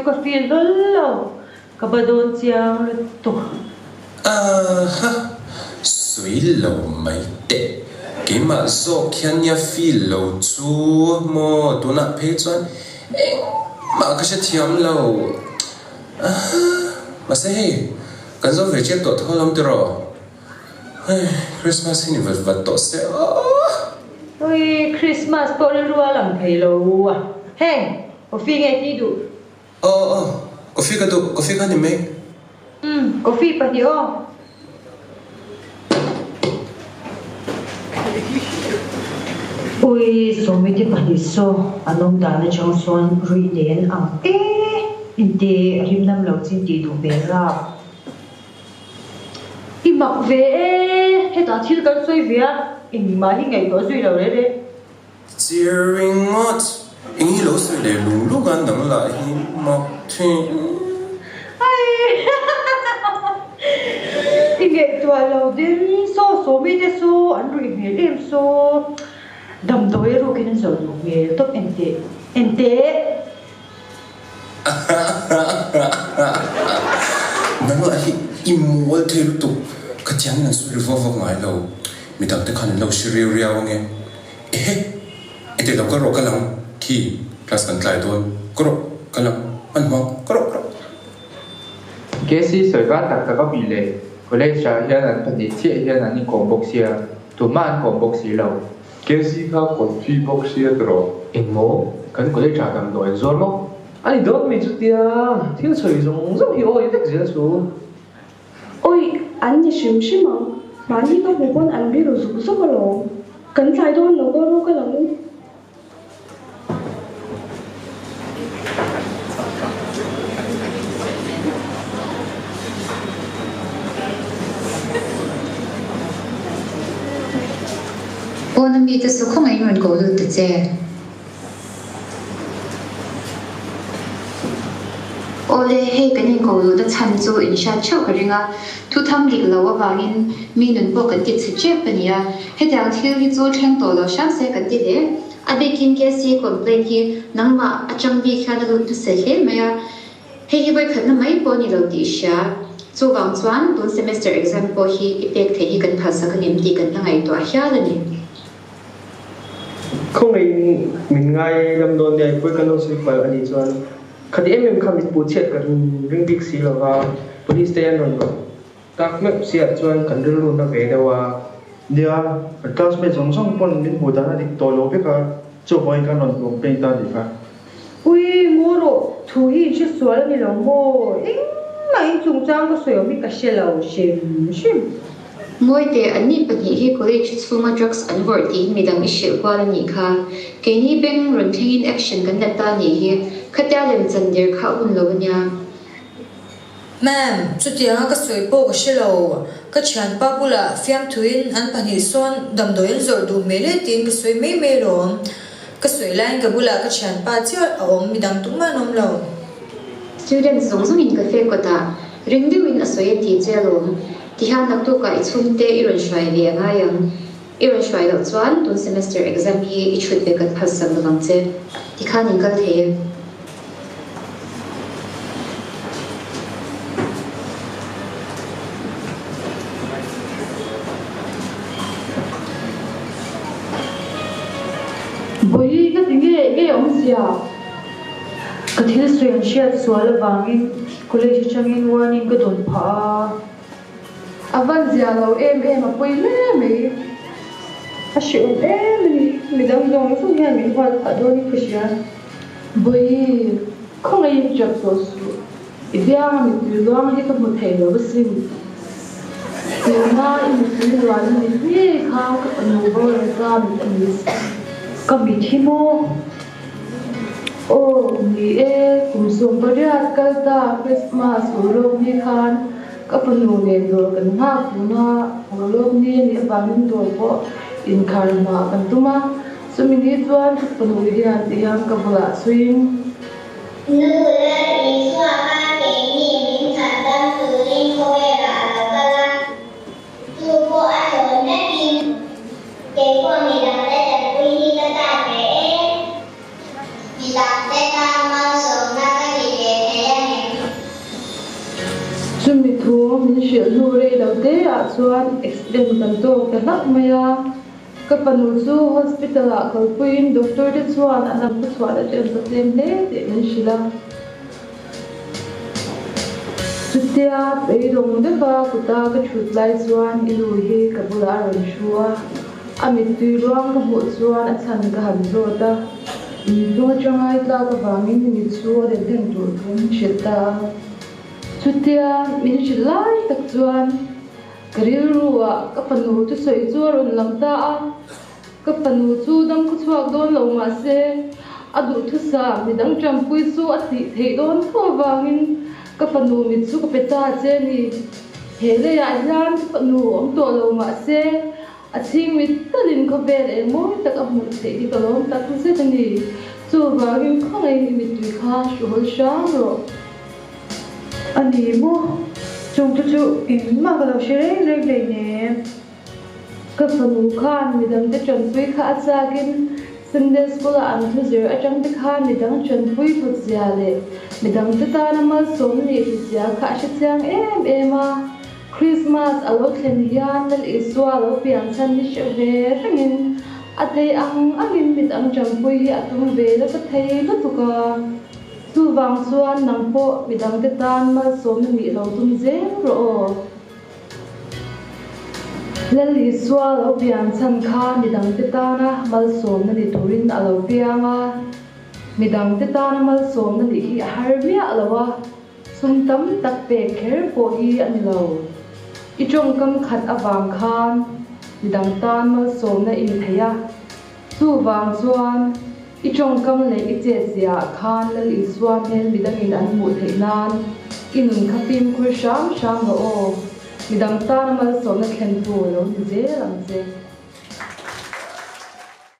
ka feel hlawl lo. Ka ba dawn chiang lutuk. Aha! Sawi lo mai teh. Keimah zawk hian nia feel lo chu maw tunah phei chuan engmah ka hrethiam lo. Aha! Mahse hei kan zo ve chiap tawh tho alawm tiraw? Hei Christmas hi ni vat vat tawh se aw. Ui Christmas pawh rilru a lang thei lo a. Heng coffee nge tih duh? Aw aw, coffee ka duh, coffee kha ni mai. Umm, coffee pahnih aw. Ui, Sawmite pahnih saw an awm dan atang chuan rui nei an ang e, inte rim nam lo chin tih duh ve rap. I mak ve e, hetah thil kan sawi ve a, engmah hi ngaihtuah zui lo reh reh. Chir ringawt, eng hi lo sawi leh lung lung a nang lah hi mak thin. I ngaihtuah lo ding saw saw mite saw an ruih hmel em saw damdawi a rukin an zawh duh hmel tawp enteh enteh. Nang lah hi i mual thei lutuk, khatiangin an sawi ri vak vak ngai lo, midang te khan an lo hre riau riau ange. Ehe! Ete lo ka rawh ka lang khi class kan tlai dawn ka rawh ka lang hmanhmawh ka rawh ka rawh. KC sawi va tak tak a mi le, college ah hian an pahnih chiah hian an inkawm bawk sia, tumah an kawm bawk si lo. KC kha confi bawk sia tiraw? Engmaw? Kan college ah damdawi an zuar maw? A ni dawn mi chutia thil sawi zawng zawng hi awi vek zel chu. Awi, an ni hrim hrim ang. Mahni ka hmu pawn an biru zuk zuk alawm. Kan tlai dawn lo ka ru ka lang u. Pawna mite chu khawngaih in rawn ko lut ta che. Awle, hei kan inko luhna chhan chu in hriat theuh ka ring a, thu tham dik lo avangin mi nun pawh kan ti chhe tep a ni a, hetiang thil hi chu thleng tawh lo hram se kan ti hle. A bikin KC complaint hi nangmah atang bik hian a lut hmasa hle mai a, hei hi vawikhatna mai pawh a ni lo tih i hria. Chuvang chuan tun semester exam pawh hi i pek theih hi kan phalsak a ngem tih kan la ngaihtuah hial a ni. Khawngaihin min ngai lam dawn nia, pawi kan lo sawi palh a nih chuan khati em em kha mitpu chhiat kan ring bik si lo va, police te an rawn rawh tak meuh chiah chuan kan rilru na ve deuh a. Nia, kan classmate zawng zawng pawn min hmuh dan a dik tawh lo vek a, chuvangin kan rawn complain ta a nih kha. Ui, ngaw rawh, thu hi in hre sual a ni lo maw? Engmah in chungchang ka sawi awm hi ka hre lo hrim hrim. Ngawi teh, anni pahnih hi college chhunga drugs an vawrh tiin midang i hrilh kual a nih kha. Keini beng rawn thlengin action kan la ta nih hi, khatia lemchan der kha a hun lo a nia. Ma'am, chutianga ka sawi pawh ka hre lo. Ka thianpa bulah fiamthuin an pahnih sawn damdawi an zawrh duh hmel e tiin ka sawi mai mai alawm. Ka sawi laiin ka bulah ka thianpa chiah a awm, midang tumah an awm lo. Students zawng zawngin cafe kawtah ring deuhin a sawi a ti che alawm. Tihian naktukah i chhungte i rawn hruai ve a ngai ang. I rawn hruai loh chuan tun semester exam hi i chhut ve kan phalsak lovang che. Tikhan in kal thei e. Vawi ka ti nge nge awmzia? Ka thil sawi an hriat sual avangin college atangin warning ka dawn phah a. A van zia lo em em a pawi hle mai. A hreawm em a ni. Midang zawng zawng hian min huat phah dawn in ka hria. Bawihi, khawngaihin ṭap tawh suh. I bianga mittui luang hi ka hmu thei lo asin. Tuna i mittui luan a ni ngei kha ka fanu boral ta mit a ni si. Ka mit hi maw? Aw, ni e, kum 18 kal ta Christmas urlawk ni khan Ka fanu nen dawr kan nghak tuna urlawk ni a nih avangin dawr pawh inkhar hma kan tum a, chumi ni chuan ka fanu hian ti hian ka bulah suiin. Nu leh Isua kha keini min chhandam turin khawvelah a lo kal a, chu pawh a thlawn vekin kei pawh midangte tanpui hi ka chak ve e. Midangte tan malsawmna ka ni ve thei a. Chumi thu min hrilh hnu rei lo te ah chuan accident kan tawk ta hlauh mai a, ka fanu chu hospital ah kalpuiin doctor te chuan a lam ka chhuah na chance a tlem hle tih min hrilh a. Chutia beidawng deuha kuta ka thut lai chuan i nu hi ka bulah a rawn hru a, a mittui ruang ka hmuh chuan a chhan ka han zawt a, inchung atanga i tlak avangin i mit chu a den hlen tur thu min hrilh ta a. Chutia min hrilh lai tak chuan ka rilru ah ka fanu thusawi chu a rawn lang ta a. Ka fanu chu dam khaw chhuak dawn lo mahse a duhthusa midang tanpui chu a tih theih dawn tho avangin ka fanu mit chu ka pe ta che a ni. He leiah hian ka fanu awm tawh lo mahse a chhing mit talin khawvel eng mawi tak a hmuh theih hi ka lawm tak zet a ni. Chuvangin khawngaihin i mittui kha hruhawl hram rawh. A ni maw? Chungte chu engmah ka lo hre reng reng hleinem. Ka fanu khan midangte tanpui kha a chakin Sunday School-a an thu zir atangte khan midang tanpui hlut zia leh midangte tana malsawm nih hlut zia kha a hre chiang em em a. Krismas a lo thlen hian Lal Isua lo pian chhan hi hre ve rengin a thei ang angin midang tanpui hi a tum ve nasa thei lutuk a. Chuvang chuan nang pawh midangte tan malsawmna nih lo tum zel rawh aw. Lal Isua lo pian chhan kha midangte tana malsawmna ni turin a lo piang a, midangte tana malsawmna nih hi a har miah lo a, sum tam tak pek kher pawh hi a ni lo. I tawngkam khat avang khan midang tan malsawmna i ni thei a, chuvang chuan I tawngkam leh i chetziah ah khan Lal Isua hmel midangin an hmuh theih nan i nun kha fimkhur hram hram rawh aw. Midang tana malsawmna thlentu lo ni zel ang che.